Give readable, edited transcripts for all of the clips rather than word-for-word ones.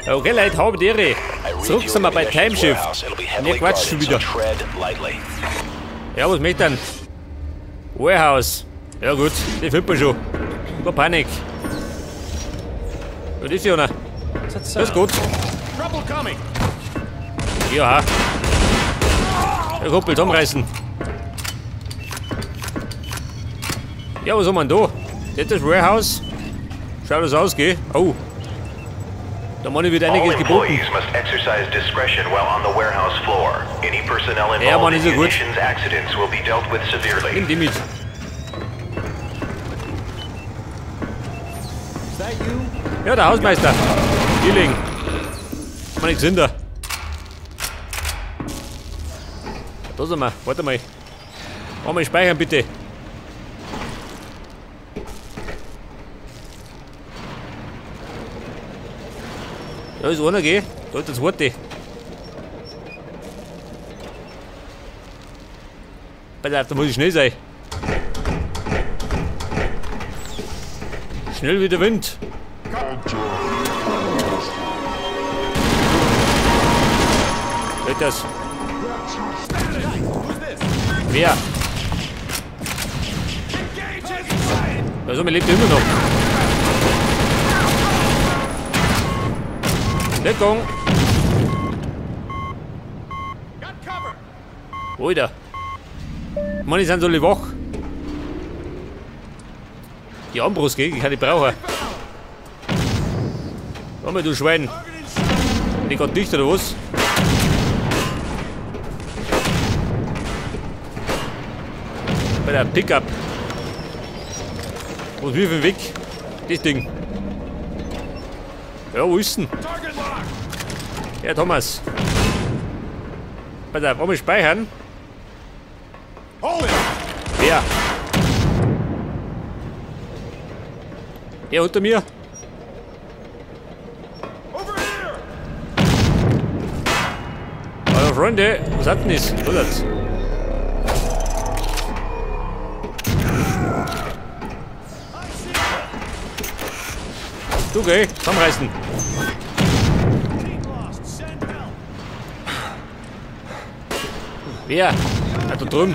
Okay, Leute, habe die Ehre. Zurück sind wir bei Timeshift. Ne, Quatsch schon wieder. Ja, was möchte denn? Warehouse. Ja gut, die findet man schon. Keine Panik. Was ist Jona? Das ist gut. Ja. Der Kumpel zusammenreißen. Ja, was haben wir denn da? Das ist das Warehouse. Schaut das aus, gell? Oh. Da meine ich wieder einiges geboten. Ja, Mann, ist ja gut. Nimm die mit. Ja, der Hausmeister. Gilling. Meine Gesünder. Da sind wir. Warte mal. Einmal speichern, bitte. Da ist einer, gell? Da ist der zweite. Pass auf, da muss ich schnell sein. Schnell wie der Wind. Geht das? Wer? Also, man lebt immer noch. Deckung! Alter! Mann, die sind so alle wach. Die Armbrust, gell? Ich kann die brauchen. Komm mal, du Schwein. Bin ich grad dicht oder was? Bei der Pickup. Was will ich für den Weg? Das Ding. Ja, wo ist denn? Ja, Thomas. Pass auf, einmal speichern. Wer? Der unter mir. Hallo Freunde, was hat denn das? Was hat's? Du geh, zusammenreißen. Wer? Ah, da drüben.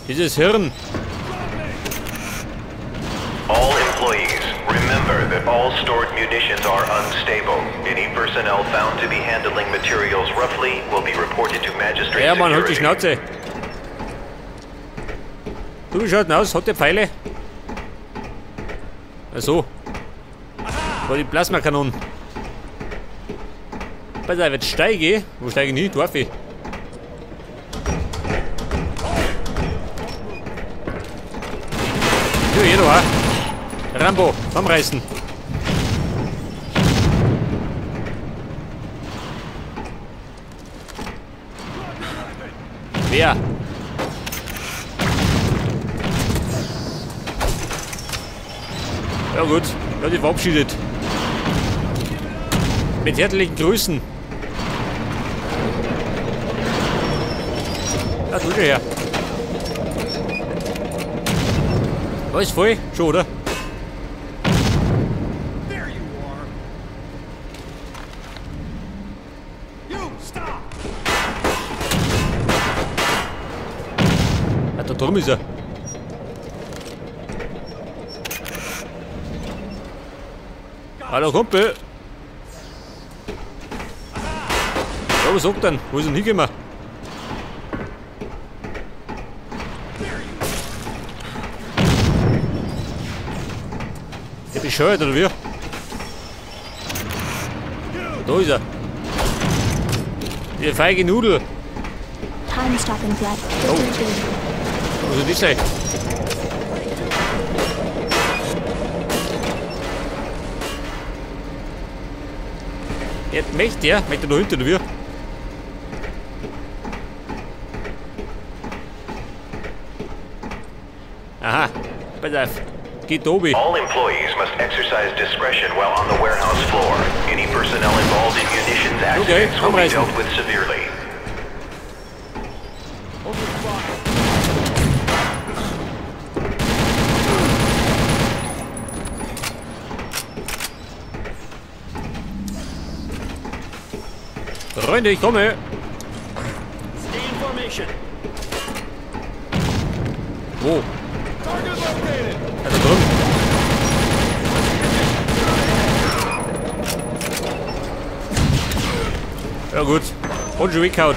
Dieses Hirn. All employees, remember that all stored munitions are unstable. Any personnel found to be handling materials roughly will be reported to magistrate. Ja, Mann, halt die Schnauze. Du, wie schaut denn aus? Hat der Pfeile? Ach so. War die Plasmakanonen. Pass auf, jetzt steige ich. Wo steige ich hin? Darf ich? Ja, jeder war. Rambo, zusammenreißen. Wer? Ja gut, ja, die verabschiedet. Mit herzlichen Grüßen. Ja, tu schon her. Alles voll? Schon, oder? Ah, da drüben ist er. Hallo Kumpel! Ja, was sagt denn? Wo ist denn hingekommen? Der bescheuert, oder wie? Da ist er. Die feige Nudel. Oh. Wo soll das sein? Jetzt möchte er, möchte er da hinten, oder wie? Aha, pass auf. Geht oben. All employees must exercise discretion while on the warehouse floor. Any personnel involved in munitions accidents will be dealt with severely. Freunde, ich komme. Wo? Ja, da drüben. Ja gut. Und schon weggehauen.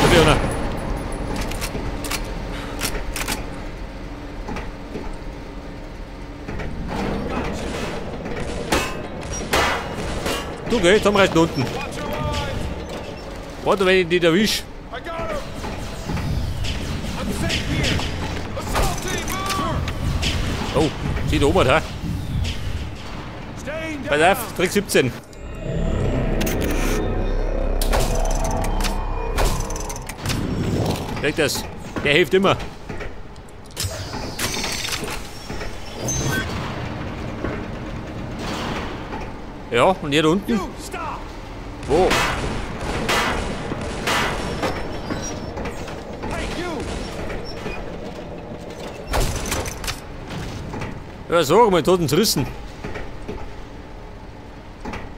Da bin ich noch. Du geh, Tom reißt unten. Warte, wenn ich die erwisch. Oh, sieht oben, ha? Pass auf, Trick 17. Krieg das. Der hilft immer. Ja, und hier da unten? Wo? Ja, sag mal, toten Zerrissen.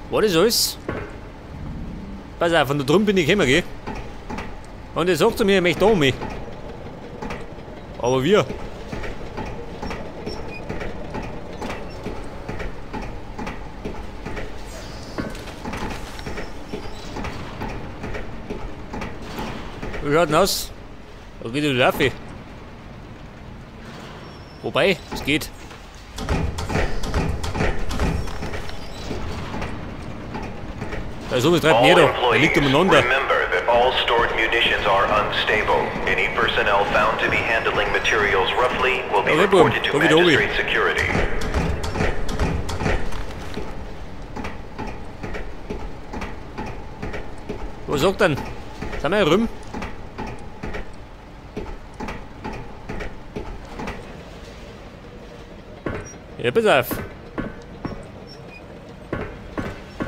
War das alles? Pass auf, von da drüben bin ich gekommen, gell? Und er sagt zu mir, er möchte da um mich. Aber wir. Wie schaut denn aus? Da geht die Waffe. Wobei, es geht. Da ist oben treibt jeder. Der liegt umeinander. All stored munitions are unstable. Any personnel found to be handling materials roughly will be reported to magistrate security. Was sagt denn? Sind wir rum? Ja, pass auf.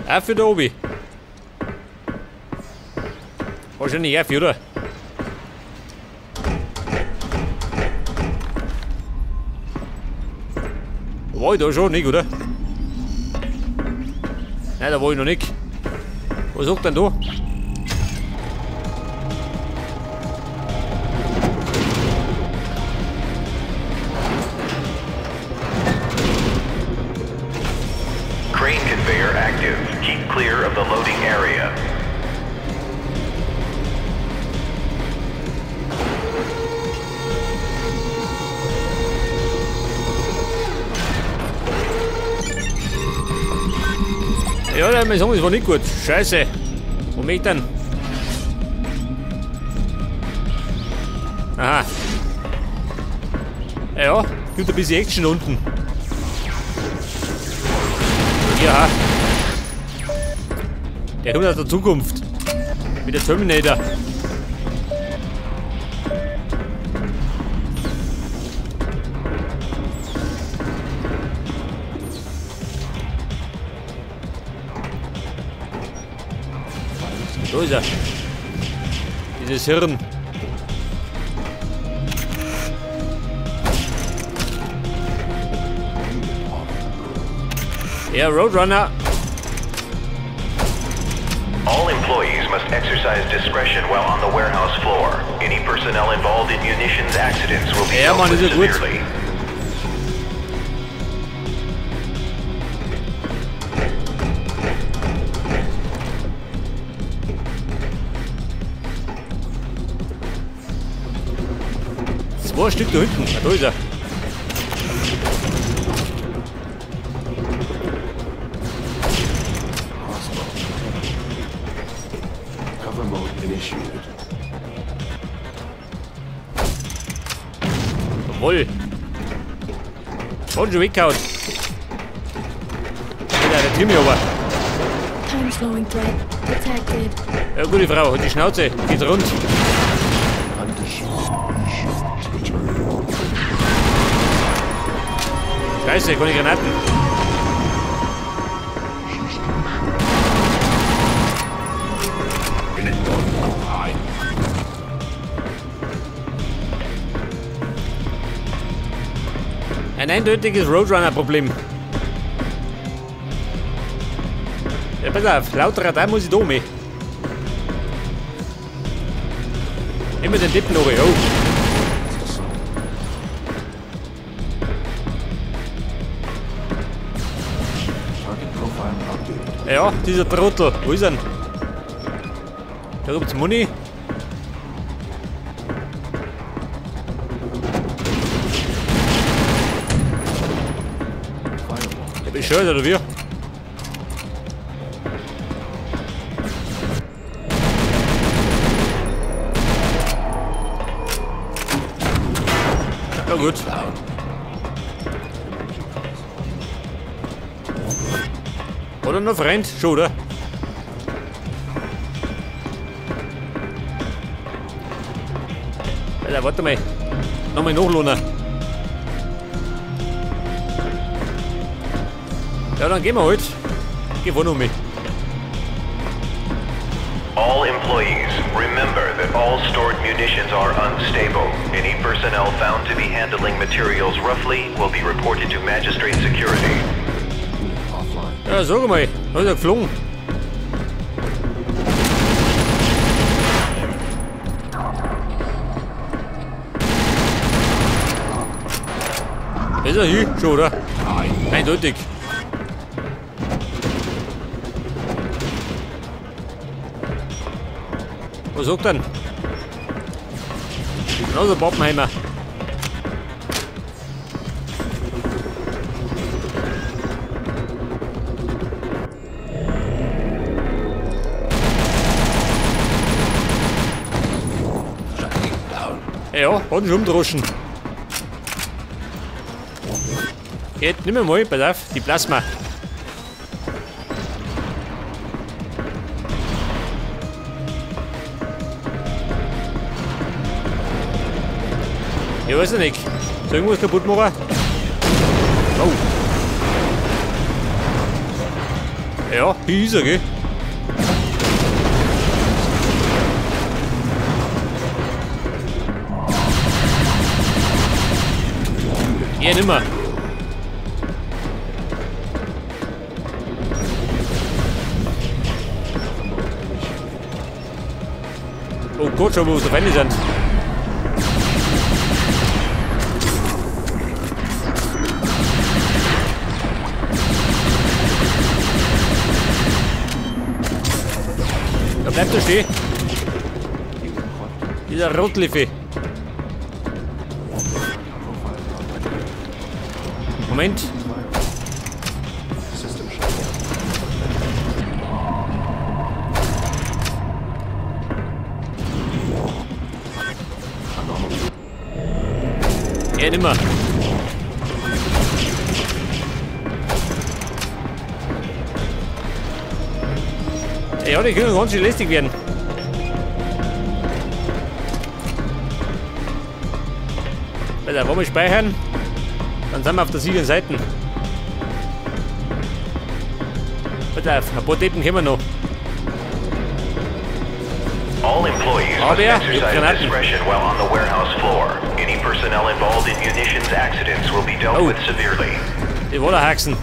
Auf für da oben. Wahrscheinlich F, oder? War ich da schon nicht, oder? Nein, da war ich noch nicht. Was sagt denn da? Crane conveyor active. Keep clear of the loading area. Ja, mein Song, das war nicht gut. Scheiße. Wo bin ich denn? Aha. Ja, gibt ein bisschen Action unten. Ja. Der kommt aus der Zukunft. Mit der Terminator. Da ist er. Dieses Hirn. Ja, Roadrunner. All employees must exercise discretion while on the warehouse floor. Any personnel involved in munitions accidents will be dealt with severely. Zwei Stück da hinten. Ah, da ist er. Jawohl. Und schon weggehauen. Der Timmy aber. Ja, gute Frau, halt die Schnauze. Geht rund. Scheiße, keine Granaten. Ein eindeutiges Roadrunner-Problem. Ja, pass auf, laut Radar muss ich da mit. Nehmen wir den Deppen noch, oh. Ja, dieser Trottel. Wo ist er denn? Da gibt's Muni. Der bescheuert, oder wie? Ja gut. Oder noch Freund? Schon, oder? Alter, warte mal. Nochmal nachlohnen. Ja, dann gehen wir halt. Geh vor noch mit. All employees, remember that all stored munitions are unstable. Any personnel found to be handling materials roughly will be reported to Magistrate Security. Ja, sag mal, da ist er geflogen. Ist er hier schon, oder? Eindeutig. Was sagt er denn? Genauso Pappenheimer. Ja, hat ihn schon umdroschen. Jetzt nimm mal, pass auf, die Plasma. Ich weiß nicht. Soll irgendwas kaputt machen? Oh. Ja, hier ist er, gell? Ja, nimmer. Oh Gott, schau mal, was da Feinde sind. Da bleibt er stehen. Dieser Rotliffe. Moment. Ja, nimmer. Ja, die können ganz schön lästig werden. Also, wollen wir speichern? Dann sind wir auf der sicheren Seite. Pass auf, ein paar Deppen kommen wir noch. All employees must exercise discretion while on the warehouse floor. Any personnel involved in munitions accidents will be dealt with severely. Die Wollerhaxen.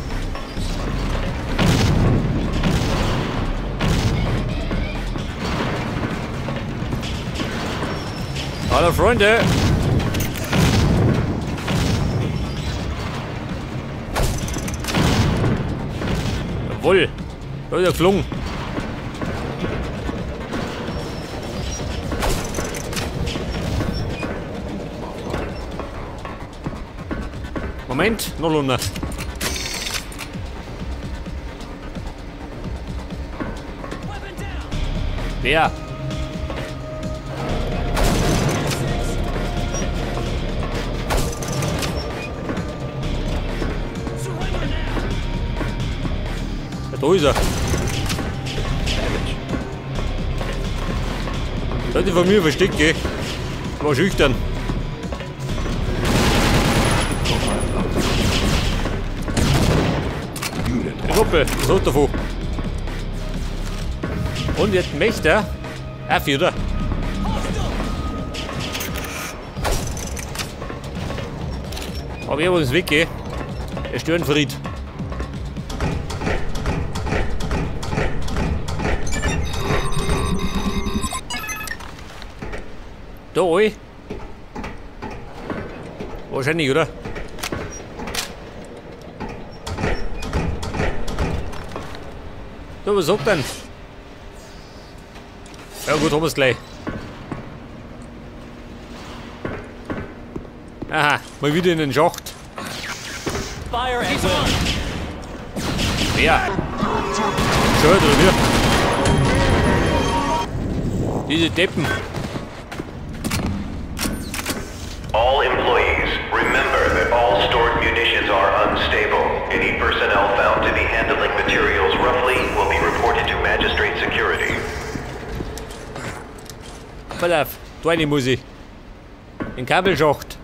Hallo Freunde. Jawohl. Da ist er geflogen. Moment, noch runter. Wer? Ja, da ist er. Da hat die Familie versteckt, gell? War schüchtern. Gruppe, was hat davon? Und jetzt möchte er. Auf, oder? Aber ich hab uns weg, gell? Der Störenfried. Da rein? Wahrscheinlich, oder? So, was sagt denn? Ja gut, haben wir's gleich. Aha, mal wieder in den Schacht. Ja. Schön, oder wie? Diese Deppen. All employees, remember that all stored munitions are unstable. Any personnel found to be handling materials roughly will be reported to magistrate security. Pass auf, da rein muss ich. In den Kabelschacht.